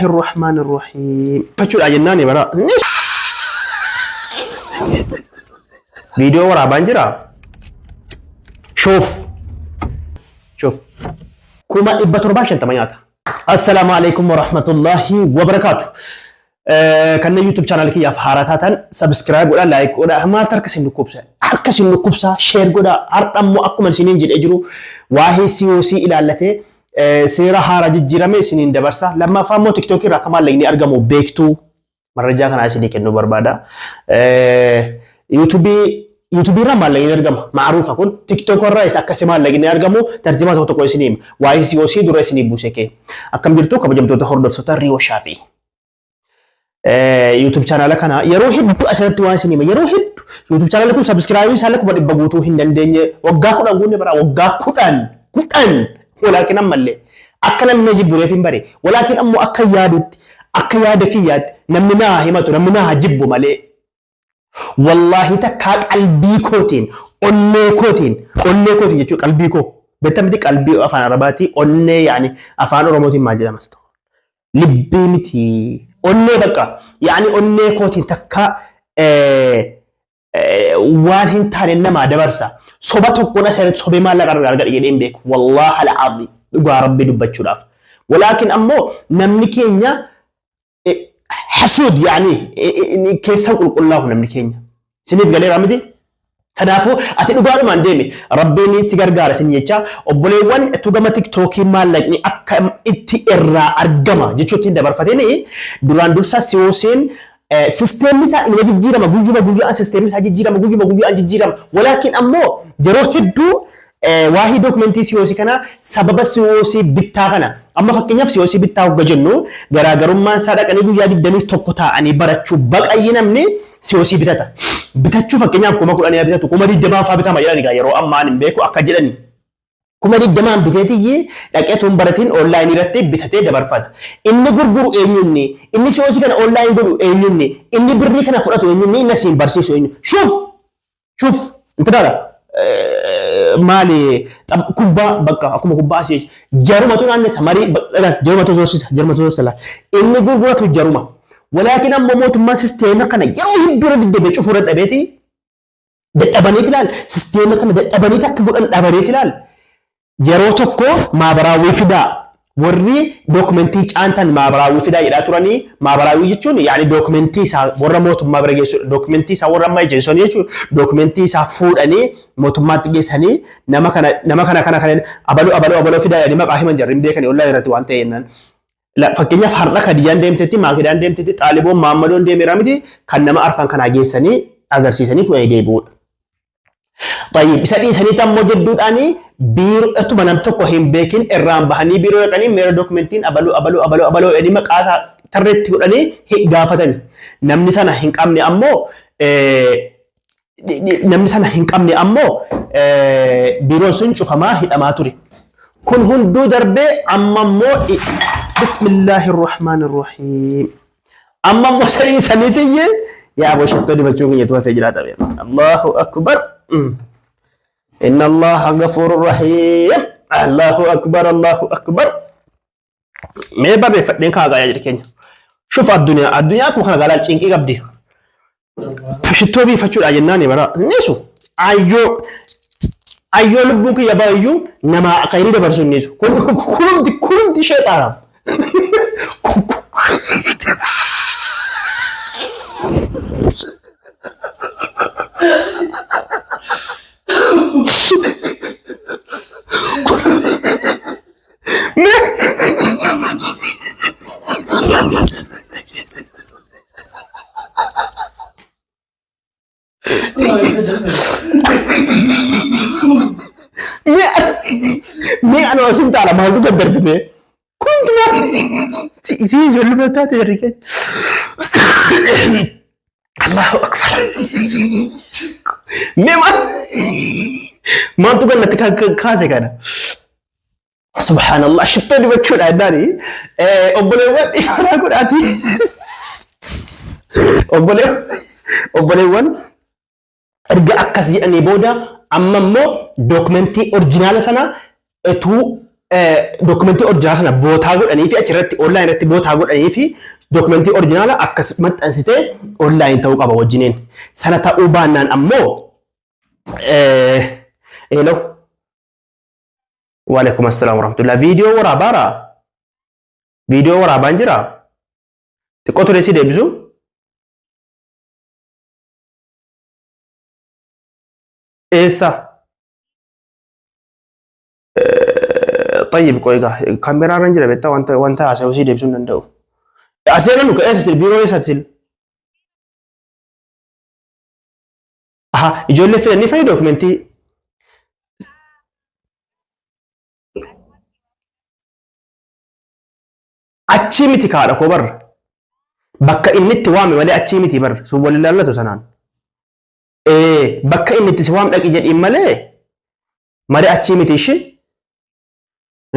Rahmaan Rahiim. Fachuudha jennaan bara. Viidiyoo waraabaan jira. Shuuf. Shuuf. 750,000 nyaata. Assalaamu alaikum warahmatullahi wabarakaatu. Kanneen YouTube channel kiyyaaf haaraa taatan subscribe godhaa, like godhaa. Maaltu harka isin dhukkubsa? Harka isin dhukkubsaa, share godhaa. Har'a immoo akkuma isiniin jedhee jiru waa'ee COC ilaallatee seera haaraa jijjiirame isiniin dabarsa. Lammaffaa immoo TikTok irraa akka maallaqni argamu beektuu marrajaa kanaa isinii kennuu barbaada. YouTube irraa maallaqni argama. Ma'aruufa kun TikTok irraa isa akkasi maallaqni argamu tartiiba tokko tokko isinii hima. Waa'ee COC dura isinii buuse kee. Akkam jirtu kabajamtoota hordoftoota Riyoo Shaafii. YouTube chaanaala kana yeroo hedduu asirratti waan isin hima yeroo hedduu YouTube chaanaala kun sabiskiraayibii isaallee 100,000 guutuu hin dandeenye waggaa 10 guunne bara waggaa 10 10 walaakin ammallee akka namni na jibbureef hin bare walaakin ammoo akka yaadutti akka yaada kiyyaatti namni naa himatu namni naa jibbu malee Wallaahi takkaa qalbii kootiin onnee kootiin onnee kootiin jechuun qalbii koo beektaa miti qalbii afaan arabaatii onnee yaani afaan oromootiin maal jedhamas ta'u libbii miti onnee bakka yaani onnee kootiin takkaa waan hin taane namaa dabarsa soba tokkoon asirratti sobee maallaqa irraa argadha jedhee hin beeku wallaahi al'aazim dhugaa rabbii dubbachuudhaaf walaakin ammoo namni keenya hasuud yaani keessan qulqullaa'u namni keenya. Isiniif galeera miti? Kanaafuu ati dhugaadhumaan deemi rabbiin si gargaara isin jecha obboleewwan utuu gama tiktookii maallaqni akka itti irraa argama jechuutti hin dabarfatini duraan dursa siyooseen sisteemni isaa inuma jijjiirama guyyuma guyyaan sisteemni isaa jijjiirama guyyuma guyyaan jijjiirama walaakin ammoo yeroo hedduu Waa'ee dookumentii COC kana sababa COC bittaa kana amma fakkeenyaaf COC bittaa hogga jennu garaagarummaan isaa dhaqanii guyyaa 21 taa'anii barachuu baqayyi namni COC bitata. Bitachuu fakkeenyaaf 10,000 bitatu 20,000 fa'aa bitama jedhani egaa yeroo ammaa ani hin beeku akka jedhani. 20,000 biteetiyyi dhaqee tuun baratiin onlaayinii irratti bitatee dabarfata. Inni gurguru eenyunni? Inni COC kana onlaayin godhu eenyunni? Inni birrii kana fudhatu eenyunni? Inni asiin barsiisu eenyu? Shuuf! Shuf intala maali kubbaa bakka akkuma kubbaa asii jarumatu naannessa marii jarumatu zorsisa jarumatu zorsisa inni gurguratu jaruma. Walaakin ammoo mootummaan sisteema kana yeroo hedduu irra deddeebi'ee cufuu dadhabeeti dadhabaniiti ilaal sisteema kana dadhabaniiti akka godhan dhabaniiti ilaal Yeroo tokko maabaraawwii fidaa warri dookumentii caantan maabaraawwii fidaa jedhaa turanii maabaraawwii jechuun yaani dookumentii isaa warra mootummaa bira geessudha. Dookumentii isaa warra amma ejensoon jechuun dookumentii isaa fuudhanii mootummaatti geessanii nama kana nama kana kana kana abaluu abaluu abaluu fidaa jedhanii maqaa himan jarri hin beekani ollaa irratti waan ta'e jennaan. Fakkeenyaaf har'a Kadijaan deemtetti, Maakidaan deemtetti, Xaaliboon Maammadoon deemeera miti kan nama arfan kanaa geessanii agarsiisanii fuudhanii deebi'uudha. Tayyib isa dhiisanii ammoo jedduudhaanii biiroo ituma nam tokko hin beekin irraan bahanii biiroo dhaqanii meera dookumentiin abaluu abaluu abaluu abaluu jedhanii maqaa tarreetti godhanii gaafatani. Namni sana hin qabne ammoo namni sana hin qabne ammoo biiroon sun cufamaa hidhamaa ture. Kun hunduu darbee amma immoo Bismillahirrahmanirrahiim. Amma immoo sadii saniitiyye yaa aboo shittoo dibachuu kiyya tu hafee jiraata beema. Allahu akbar. Inna Allaha gafuurur rahiim. Allahu akbar Allahu akbar. Mee barreeffadheen kaagaa yaa jedhe keenya. Shuf addunyaa addunyaa akkuma kana gaalaa cinqii qabdi. Shittoo biifachuudha jennaan bara niisu. Ayyoo ayyoo lubbuun kiyya baay'uu namaa khayrii dabarsu niisu. Kun kunumti kunumti sheexaana. Mee anoo asin taala maaltu gad darbine? Kuntu maal? Isii ijoollee taate jarri keenya. Allahu akbar. Mee maal? Maaltu gad natti kaase kana? Subhaanallah shittoo dibachuudha jennaani obboleewwan ifaanaa godhaati. Obboleewwan erga akkas jedhanii booda amma immoo dookumentii orjinaala sana utuu Dookumentii original sana bootaa godhanii fi achirratti online irratti bootaa godhanii fi dookumentii original akkas maxxansitee online ta'uu qaba wajjiniin. Sana ta'uu baannaan ammoo hello. Waalaikum assalam warahmatullah. Viidiyoo waraabaara? Viidiyoo waraabaan jira? Xiqqoo ture si deebisu? Eessa? Tayyib qoy egaa kaameraa irra jira beektaa wanta wanta haasa'u si deebisuu hin danda'u. Asii nu eessa sil biiroo eessa sil? Aha ijoollee fidanii fa'i dookumentii. Achii miti kaadha koo barra. Bakka inni itti waame malee achii miti barra. Sun wal ilaallatu sanaan. Ee bakka inni itti si waam dhaqi jedhiin malee malee achii miti ishee.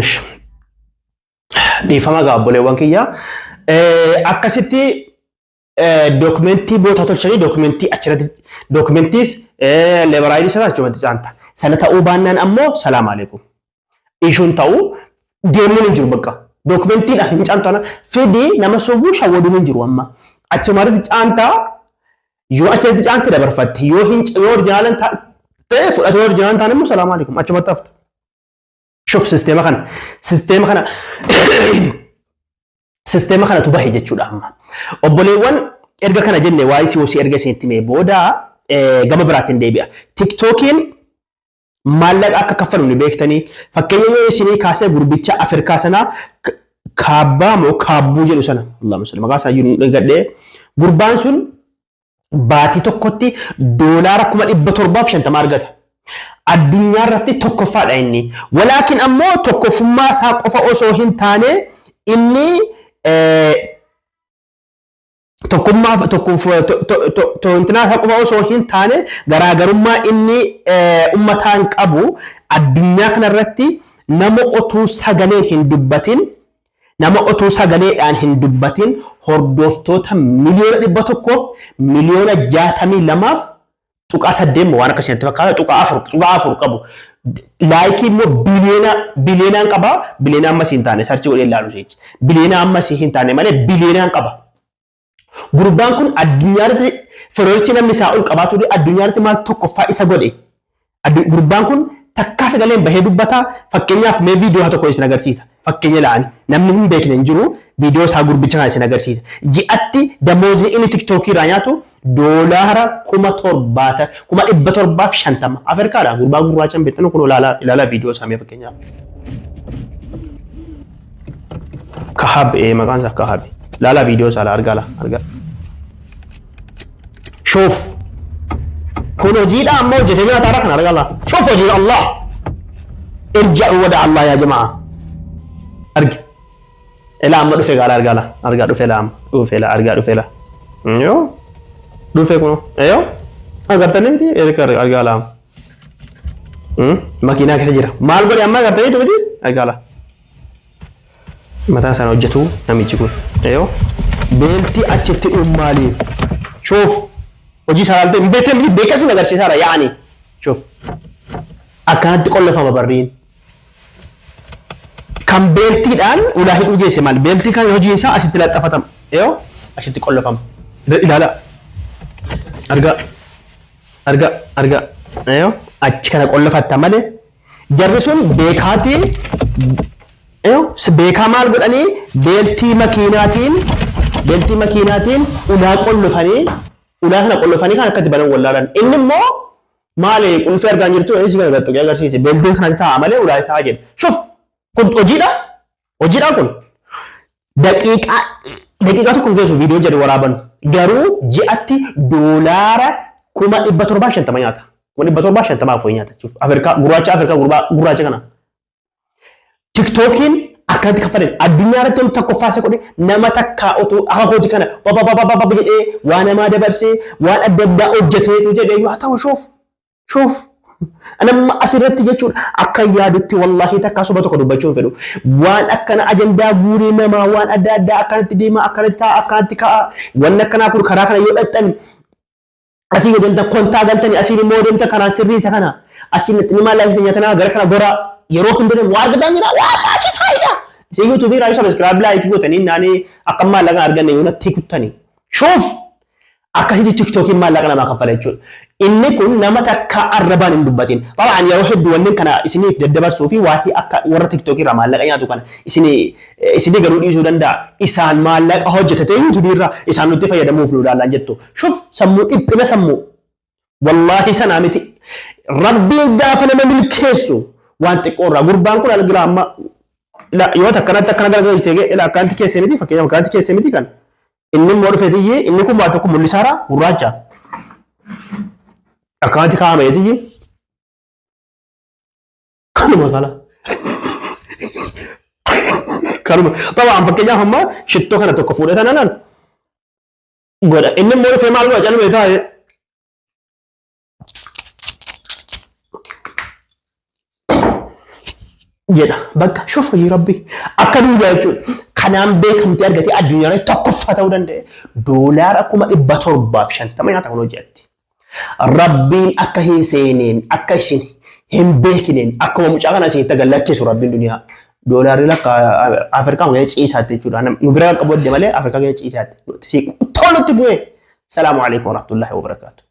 Ish. Dhiifama gaa obboleewwan kiyya. Akkasitti dookumentii boota tolchanii dookumentii achirratti dookumentiis labour ID sana achumatti caanta. Sana ta'uu baannaan ammoo salaam aleekum. Ishuun ta'uu deemuun hin jiru bakka. Dookumentiidhaan hin caantu ana fidii nama sobuu shawwaduun hin jiru amma. Achumarratti caantaa yoo achirratti caante dabarfatte yoo hin yoo original ta'e fudhate yoo original taane immoo salaam aleekum achumatti hafta. Shuf sisteema kana sisteema kana sisteema kanatu bahe jechuudha amma. Obboleewwan erga kana jenne waa'ee COC erga isinitti himee booda gama biraatti hin deebi'a. Tiktookiin maallaqa akka kaffalu ni beektanii fakkeenya yoo isinii kaasee gurbicha Afrikaa sanaa kaabbaa moo kaabbuu jedhu sana Allahumma salli maqaa isaa iyyuu hin gadhee gurbaan sun baatii tokkotti doolaara 750,000 argata. Addunyaa irratti tokkoffaadha inni. Walaakin ammoo tokkoffummaa isaa qofa osoo hin taane inni tokkummaa tokkummaa isaa qofa osoo hin taane garaagarummaa inni ummataan qabu addunyaa kanarratti nama otuu sagaleen hin dubbatin nama otuu sagaleedhaan hin dubbatin hordoftoota 162.8 miliyoona waan akkasii natti fakkaata 0.4 qabu. Like immoo biliyoona biliyoonaan qaba biliyoona ammas hin taane search godhee ilaalu jechi biliyoona ammas hin taane malee biliyoonaan qaba. Gurbaan kun addunyaa irratti followers namni isaa ol qabaatu addunyaa irratti maal tokkoffaa isa godhe. Gurbaan kun takkaa sagaleen bahee dubbata. Fakkeenyaaf mee viidiyoo tokko isin agarsiisa. Fakkeenya la'ani namni hin beekne hin jiru viidiyoo isaa gurbicha kana isin agarsiisa. Ji'atti damoozii inni tiktookii irraa nyaatu doolaara 750,000. Afrikaadha gurbaa gurraacha hin beektan kun ilaalaa ilaalaa viidiyoo isaa mee fakkeenyaaf. Kahab maqaan isaa Kahab. Ilaalaa viidiyoo isaa argaa argaa. Shoof. Kun hojiidha amma hojjetee nyaataadha kan argaa laa. Shoof hojii Allah. Irja'u wada Allah yaa jamaa. Argi. Ilaa amma dhufe gaala argaa laa. Argaa dhufe laa amma. Dhufe laa argaa dhufe laa. Yoo. Dhufe kuno. Yoo. Agartanii miti argaa laa. Makiinaa keessa jira. Maal godhe amma agartanii miti argaa laa. Mataa sana hojjetu namichi kun. Yoo. Beeltii achitti dhuun maaliif? Shoof. Hojii isaa ilaaltee hin beektan miti beekas hin agarsiisaadha yaa'anii. Shoof. Akkanatti qollofama barriin. Kan beeltiidhaan ulaa hidhuu geesse maali? Beeltii kan hojiin isaa asitti laxxafatama. Yoo asitti qollofama. Ilaala. Argaa. Argaa. Argaa. Yoo achi kana qollofatta malee jarri sun beekaatii yoo beekaa maal godhanii beeltii makiinaatiin ulaa qollofanii ulaa kana qollofanii kan akkatti banan wallaalan. Inni immoo maali qulfii argaa hin jirtu inni si kana tuqee agarsiise beeltiin kanatti taa'a malee ulaa isaa jedhe. Shuf kun hojiidha. Hojiidha kun. Daqiiqaa daqiiqaa tokko hin geessu viidiyoo jedhu waraaban. Garuu ji'atti doolaara 750,000 nyaata. 750,000 afurii nyaata jechuudha. Afrikaa gurraacha Afrikaa gurraacha kana. Tiktookiin akkanatti kaffalan addunyaa irratti wanti tokkoffaa isa godhe nama takkaa otoo akka kooti kana bababababa jedhee waa namaa dabarsee waan adda addaa hojjeteetu jedhee yoo ta'u shoof shoof. Nama asirratti jechuudha akka yaadutti wallaahi takkaa soba tokko dubbachuu hin fedhu. Waan akkana ajandaa guuree namaa waan adda addaa akkanatti deema akkanatti ta'a akkanatti ka'a wanni akkanaa kun karaa kana yoo dhaqxan asii yoo deemtan kontaa galtanii asiin immoo deemtan kanaan sirrii isa kana achiin ni maal laafisa nyaatanaa gara kana goraa Yeroo hunda waa argataa jira waa baasii faayidaa. Isin yuutuubii irraa subscribe like gootanii naanii akka maallaqa arganne yoo natti kuttanii. Shuuf akkasitti tiktookiin maallaqa namaa kaffala jechuudha. Inni kun nama takka arrabaan hin dubbatin. Xabaan yeroo hedduu wanneen kana isiniif daddabarsuu fi waa'ee akka warra tiktookii irraa maallaqa nyaatu kana isinii isinii galuu dhiisuu danda'a. Isaan maallaqa hojjetatee yuutuubii irraa isaan nutti fayyadamuuf nu ilaallaan jettu. Shuf sammuu dhiphina sammuu. Wallaahi sanaa miti. Rabbiin gaafa nama milkeessu waan xiqqoo irraa gurbaan kun algira amma ila yoo akkanatti akkana garagalchite ila akkanatti keessee miti fakkeenyaaf akkanatti keessee miti kan inni immoo dhufee tiyyi inni kun waa tokko mul'isaara gurraacha akkanatti kaa'ame tiyyi kanuma kala kanuma xabaan fakkeenyaaf amma shittoo kana tokko fuudhee tanaan godha. Inni immoo dhufee maal godha calmee taa'ee. Jedha bakka shuf hojii rabbi akka duudaa jechuudha. Kanaan beekamtii argatee addunyaa irratti tokkoffaa ta'uu danda'e. Doolaara 750,000 nyaata kun hojjetti. Rabbiin akka hin seeneen akka isin hin beekneen akkuma mucaa kana isinitti agalakkisu rabbiin duniyaa. Doolaarri lakka Afrikaa keessa ciisaatti jechuudha. Nu bira qabu malee Afrikaa keessa ciisaatti. Si tolutti bu'ee. Salaamu alaikum warahmatullahi wabarakaatuh.